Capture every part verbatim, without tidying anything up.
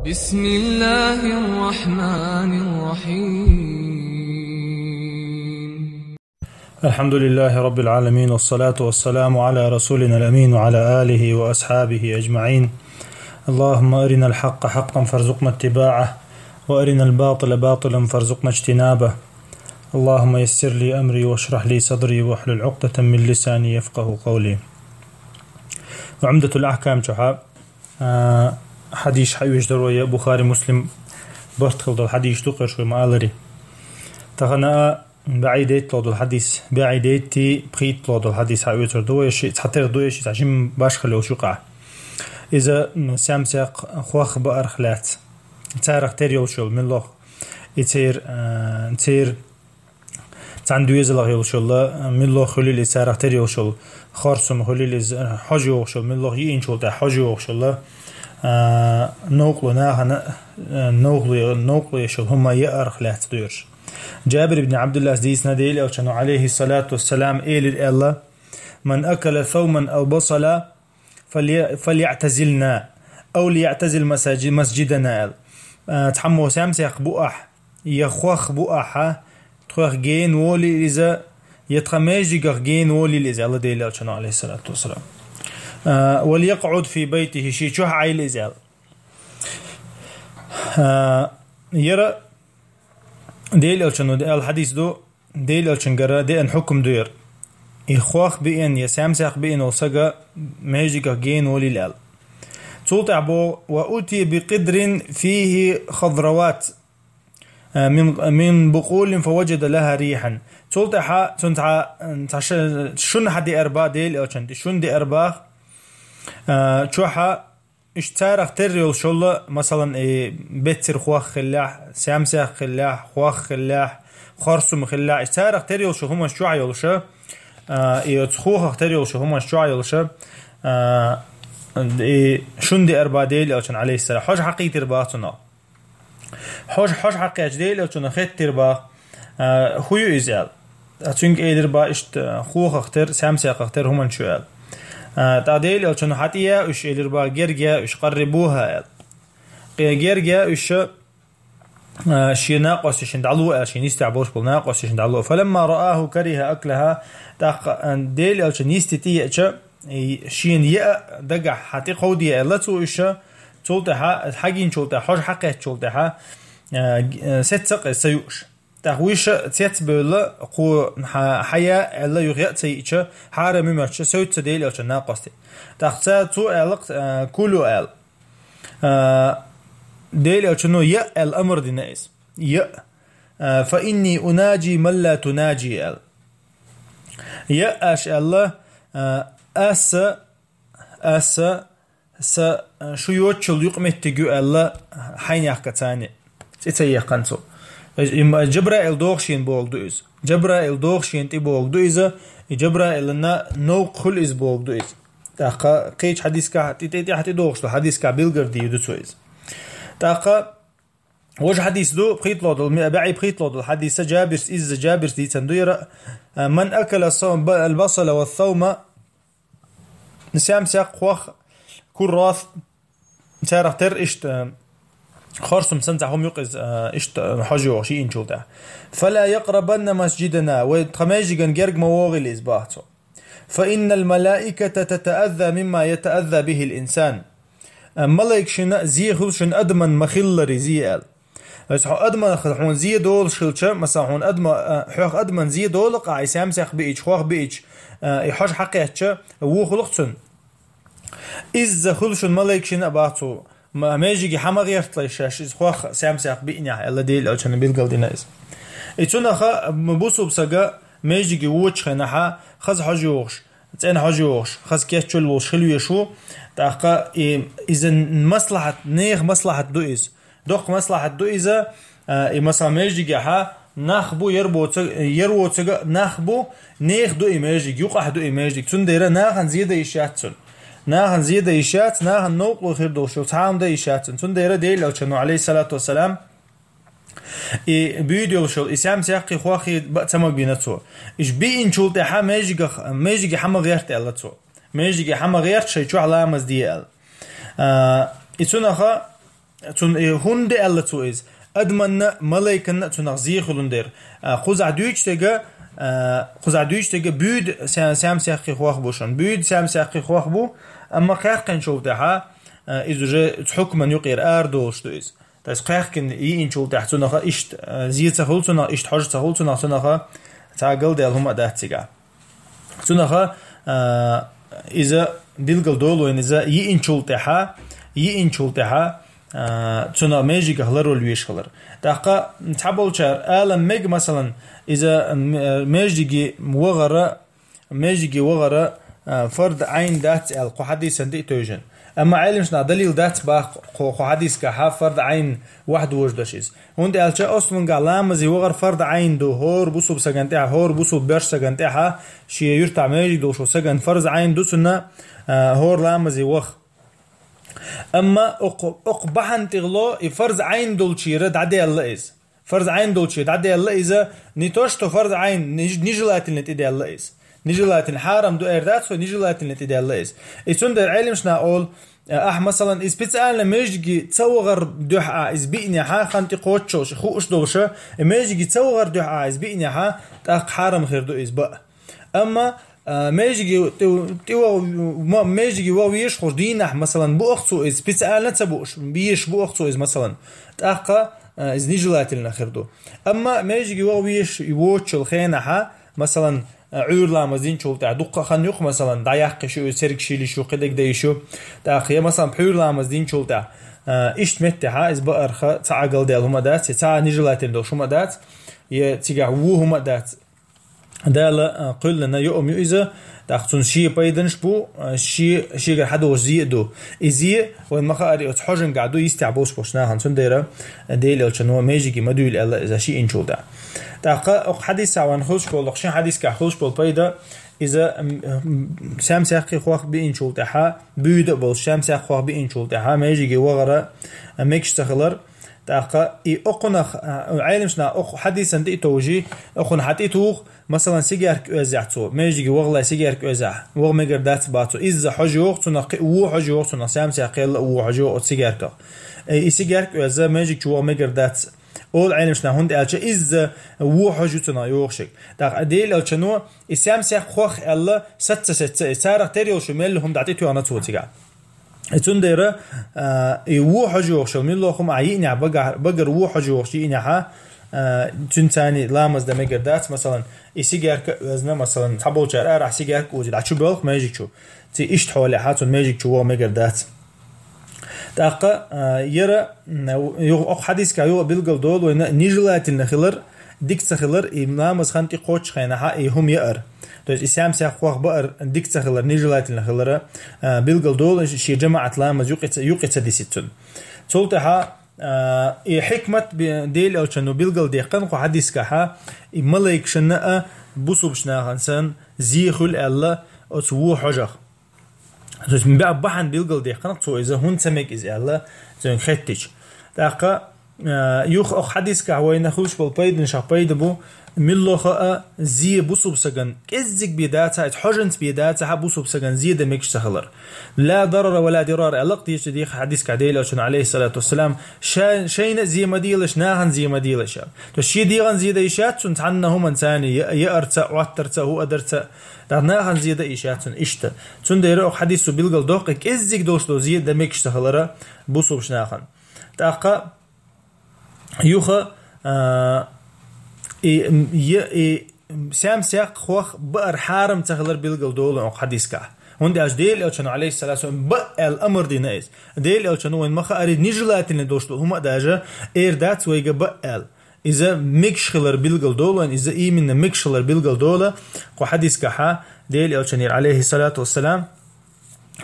بسم الله الرحمن الرحيم. الحمد لله رب العالمين، والصلاة والسلام على رسولنا الأمين وعلى آله وأصحابه أجمعين. اللهم أرنا الحق حقا فارزقنا اتباعه، وأرنا الباطل باطلا فارزقنا اجتنابه. اللهم يسر لي أمري واشرح لي صدري واحلل عقدة من لساني يفقه قولي. عمدة الأحكام чу хьа, а, хьадис хьаоьцуш дар вай, Бухари, Муслим барт хилла долу хьадис ду кхерш вай ма-аллара. Тахана а бӀе дейтта долу хьадис, бӀе дейтта пхийтта долу хьадис хьаоьцур ду вай, ши цхьа тера ду, ши цхьа жим башхалла йолуш юкъахь. Иза, м, саьмсех хох баарх лаьцна. Царах тера йолуш йолу муьлхха. И цер, а, цер цхьана доьзалах йолуш йолу, муьлхха хуьлийла иза царах тера йолуш йолу, хорсума хуьлийла иза, хьожа йогӀуш йолу, муьлхха йиъначул тӀаьхьа хьожа йогӀуш йолу, а, новкъарло нахана, а, новкъарло, новкъарло еш йолу хӀума яарх лаьцна доьраш. Джабир ибн Абдуллас дийцина Делан Элчано, алейхиссалату вассалам, элира аьлла: «Ман акала сауман ау басала, фалья-, фальяътазилна, ау лияътазил масаджи-, масджидана», аьлла. А, цхьаммо саьмсех бу ахь, я хох бу ахьа, тхох гена волийла иза, я тхан межигах гена волийла иза, аьлла Делан Элчано, алейхиссалату вассалам. А, «Вальякъуд фи байтихи», шен чохь Ӏайла иза, аьлла. А, яра Делан Элчано аьлла хьадис ду, Делан Элчангара деана хьукам ду яра. И хох биъна, я саьмсех биъна волу сага межигах гена волийла аьлла. Цул тӀаьхьа бо: «Ва утия би къидрин фихи хадрават, а, мин, мин букъулин фаваджада лаха рихьан». Цул тӀаьхьа цунна цхьа, цхьа ш-, шуна хьадеар бах Делан Элчано, шуна деар бах, а, чохьа Иштта царах терра йолуш йолу, масалан, и беццара хох хиллехь, саьмсех хиллехь, хох хиллехь, хорсума хиллехь, иштта царах терра йолуш йолу хӀуманаш чохь йолуша, а, и оцу хохах терра йолуш йолу хӀуманаш чохь йолуша, а, и шуна деар бах Делан Элчано, алейхиссалам, хьожа хьакхийтира бах цунах. Хьожа, хьожа хьакхаьчча Делан Элчано хеттира бах, а, хӀун ю иза аьлла. Ткъа цуьнга элира бах иштта, хохах терра, саьмсехах терра хӀуманаш ю аьлла. А, ткъа Делан Элчано хьан тӀе яа уьш элира бах, герга яа уьш, къаррибуха аьлла. Кхе герга яа уьш, а, шен накъосташна дӀало аьлла, шен йистехь болуш болу накъосташна дӀало. Фаламма рааху кариха аклаха, тӀаккха, а, Делан Элчано йисте тӀе еача, и шена яа дагахь хьан тӀе кховдае аьлла цо уьш, цул тӀаьхьа, хьагинчул тӀаьхьа, хьожа хьакхаьччул тӀаьхьа, а, г-, а, сецца а кхе ца юуш. ТӀаккха вуьш цец а бевлла, кхо хьа-, хьая аьлла, юха яа ца йиъча, хьарам ю моьттуш, севцца Делан Элчан накъостий. ТӀаккха ца-, цо аьлла, а, кулу аьлла. А, Делан Элчано яа аьлла амар дина иза. Яа. А, фа инни унаджи ман ла тунаджи аьлла. Яа аша аьлла, а, аса, аса Са, э, шу йоцчул юкъаметтиг ю аьлла, хьайнехка царни. ЦӀе ца ехкан цо. Э, и ма-, Джабраил доху шена боху ду иза. Джабраил доху шена тӀе боху ду иза. И Джабраилана новкъа хуьлу иза боху ду иза. ТӀаккха кхечу хьадискахь, тӀе, тӀе, тӀе, тӀе дохуш ду, хьадискахь билгар дийр ду цо иза. ТӀаккха важа хьадис ду, пхийтталгӀа долу, ме-, бӀе пхийтталгӀа долу хьадиса Джабирс, изза Джабирс дийцан ду яра, э, ман акала сав-, ба-, аль-басала ва савма, Саьм-саькх, хох, куррос, царах терра иштта, хорсум санна цхьа хӀума юкъа иза, иштта, хьожа йогӀуш йиъначул тӀаьхьа. «Фала якърабанна масджидана», вай тхан маьждиган герга ма вогӀийла иза бах цо. «Фа иннал малаиката татаазза мимма ятаазза бихил инсан». Малайкашна зе хуьлу шуна адаман ма-хиллара зе аьлла. Аса хьо адаман хьуна зе долуш хилча, масала, хьуна адама, а, хьох адаман зе долу-кх ахь, и саьм-саькх биъича, хох биъича, а, и хьожа хьакхаьчча, вохула-кх цунна. Изза хуьлу шуна малайкашна а бах цо, м-, маьждиге хьан ма гӀерта шаьш, иза хох саьм-саькх биънехь, аьлла Делан Элчано билгалдина иза. И цунаха, м-, бусулба сага маьждиге вочу хенахьа, хаза хьожа йогӀуш, цӀена хьожа йогӀуш, хаза кечвелла волуш хила веш ву, тӀаккха и, иза маслахьат, нехан маслахьат ду иза. Доккха маслахьат ду иза, а, и, масала, маьждигехьа нах бу, яр боцу-, яр воцург а нах бу, нехан ду и маьждиг, юкъахь ду и маьждиг. Цундела нахана зе дан йиш яц цунна. Нахана зе дан йиш яц, нахана новкъарло хир долуш йолу цхьа хӀума дан йиш яц цунна. Цундела Делан Элчано, алейхиссалату вассалам, и буьйда йолуш йолу, и саьм-саьккхий, хохий баа ца магийна цо. Иша биъначул тӀаьхьа маьждигах-, маьждиге хьан ма гӀерта аьлла цо. Маьждиге хьан ма гӀерта, шайн чохь ламаз де аьлла. А, и цунаха Цун, э, хӀунда аьлла цо иза? Адаманна, малайканна цунах зе хуьлун дера. А, кхузахь дуьйцу стега, а, кхузахь дуьйцу стега буьйда сам-, сам-саккхий хох бу шун. Буьйда сам-саккхий хох бу, амма кхаьхкинчул тӀаьхьа, а, иза уже цу хьукман юкъера арадолуш ду иза. То есть кхаьхкина йиъинчул тӀаьхьа цунах иштта, а, зе ца хуьлу цунах, иштта хьожа ца хуьлу цунах, цунах цхьа галдаьлла хӀума а дац цигахь. Цунах, а, иза билгал долу вайн иза йиъинчул тӀаьхьа, йиъинчул тӀаьхьа, а, цунах межигах ларвала веш хилар. ТӀаккха цхьаболчара ала мега, масалан, иза м-, межиге вахара, межиге вахара, а, фард Ӏайн дац аьлла, кху хьадисан тӀе а тевжина. Амма Ӏеламнаха далил дац боху кху, кху хьадисгахьа фард Ӏайн вахьдождаш иза. ХӀунда аьлча ослунгахь ламазе вахар фард Ӏайн ду, хӀора бусулба саган тӀехьа, хӀора бусулба боьрша саган тӀехьа, шен юьртахь межиг долуш волу саган фарз Ӏайн ду цунна, а, хӀора ламазе ваха. Амма окху, окху бахьана тӀехула и фарз Ӏайн долчера дӀадаьлла иза. Фарз Ӏайн долчера дӀадаьлла иза, не то что фарз Ӏайн, ниж-, нежелательно тӀедаьлла иза. Нежелательно, хьарам ду эр дац, хӀу нежелательно тӀедаьлла иза. И цундела Ӏеламнаха олу, ахь, масалан, и специально межиге ца вахар дуьхьа а иза биънехьа, хан тӀе кхоччуш, хууш долуша, и межиге ца вахар дуьхьа а иза биънехьа, тӀаккха хьарам хир ду иза баа. Амма, а, межиге тӀе-, тӀе ваха, ма-, межиге ваха веш хӀуш дийнахь, масалан, буах цо иза, специально ца бууш, беш буах цо иза, масалан, тӀаккха, а, иза нежелательно хир ду. Амма межиге ваха веш воцучул хенахьа, масалан, а, Ӏуьйра ламаз динчул тӀаьхьа дуккха а хан юкх, масалан, дӀаяккхиш ю, церг шийла йиш ю, кхидерг дан йиш ю. ТӀаккха я, масалан, пхьуьйра ламаз динчул тӀаьхьа, а, иштта меттехьа, иза баарха цхьа а галдаьлла хӀума дац, я цхьа а нежелательно долуш хӀума дац, я цигахь вон хӀума дац. Дала, а, кхоьллина юург ю иза, тӀаккха цунна шен пайданаш бу, а, шен, шегара хьадогӀуш зе а ду. И зе, вайн ма-хаъара, оцу хьожангахь ду, йистехь болуш болчу нахана, цундела Делан Элчано межиге ма дуьйла аьлла иза шиъинчул тӀаьхьа. ТӀаккха окху хьадисехь вайн хуьлуш болу, шин хьадисехь хуьлуш болу пайда, иза, м, м, сам-саккхий хох биъинчул тӀаьхьа, буьйда а болуш, сам-саккхий хох биъинчул тӀаьхьа, межиге вахара, а, мегаш ца хилар. ТӀаккха и окхунах, а, Ӏеламнаха окху хьадисан тӀе а товжий, окхунна хьан тӀе туху, масалан, сигаьрка оьззехь цо, межиге вахале сигаьрка оьззехь, ваха мегар дац боху цо, изза хьожа йогӀу цунах, кхин а вон хьожа йогӀу цунах, сам-саккхий а вон хьожа йогӀу оцу сигаьрках. Э, и сигаьрка оьзза межиг чу ваха мегар дац. Олу Ӏеламнаха, хӀунда аьлча изза вон хьожа ю цунах йогӀуш ерг. ТӀаккха Делан Элчано и сам-саккхий хох аьлла, саца ца сеца иза. Царах тера йолуш ю мелла хӀума дӀатӀетоьхна цо цигахь. И цундела, а, и вон хьожа йогӀуш йолу милла хӀума а йиънехь, бага-, багара вон хьожа йогӀуш йиънехьа, а, цуьнан царний ламаз дан мегар дац, масалан, и сигаьрка а оьзна, масалан, цхьаболчара арахь сигаьрка а узий, дӀа чу боьлху межиг чу. Ци иштта хьолехьа цунна межиг чу ваха мегар дац. ТӀаккха, а, яра, м, юха окху хьадисехь юха билгал долу вайна нежелательно хилар, дика ца хилар, и ламаз хан тӀе кхоччу хенахьа и хӀума яар. То есть и сам-саккхий хох баар дика ца хилар, нежелательно хилара, а, билгал долу шен жамаӀат ламаз юкъе ца, юкъе ца дисита цунна. Цул тӀаьхьа, а, и хьикмат би-, Делан Элчано билгал дехкана кху хьадисехьа, и малайкашна а бусулбачу нахана санна зе хуьлу аьлла оцу вон хьожах. То есть, баьа бахьана билгал дехкана цо иза, хӀунда ца мега иза аьлла, цуьнга хеттича. ТӀаккха, а, юха окху хьадисехь вайна хуьлуш болу пайданашах пайда бу, милла хаа зе бусулба саган кӀеззиг бен дацахь, иза хьожанца бен дацахь, бусулба саган зе дан мегаш ца хилар. «Ла дарара ва ла дирара», аьлла-кх дийша дийха хьадисехь Делан Элчано, Ӏалайхиссалату вассалам, ша-, шайна а зе ма делаш, нахана зе ма делаш аьлла. То есть, шен дегӀан зе дан йиш яц цунна, цхьанна хӀуманца, я-, яарца, Ӏоттарца, хӀу адарца, ТӀаккха нахана зе дан йиш яц цунна иштта. Цундела окху хьадисо билгал доккху кӀеззиг долуш долу зе дан мегаш ца хилара бусулбачу нахана. ТӀаккха юха, а, и, и, и сам-саккхий хох баар хьарам ца хилар билгал долу окху хьадисехь. ХӀунда аьлча Делан Элчано, Ӏалайхиссалату вассалам, баа аьлла амар дина иза. Делан Элчано вайна ма-хаъара нежелательно долуш долу хӀума а даже эр дац вайга баа аьлла. Иза мегаш хилар билгал долу вайн, иза именно мегаш хилар билгал долу кху хьадисехьа Делан Элчанера, Ӏалайхиссалату вассалам,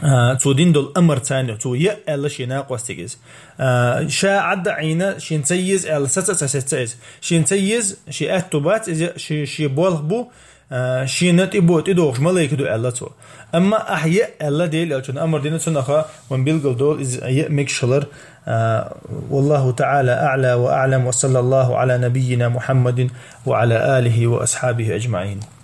а, цо дина долу амарца, цо яа аьлла шен накъостига иза. А, ша Ӏадда Ӏийна, шен ца еза аьлла, саца а ца сеца иза. Шен ца еза, шен аьтту бац иза, шен, шен болх бу, а, шена тӀебо-, тӀедогӀуш малайка ду аьлла цо. Амма ахь яа аьлла Делан Элчано амар дина цунах, вайн билгал долу иза яа мегаш хилар. А, والله تعالى أعلى وأعلم، وصلى الله على نبينا محمد وعلى آله وأصحابه أجمعين.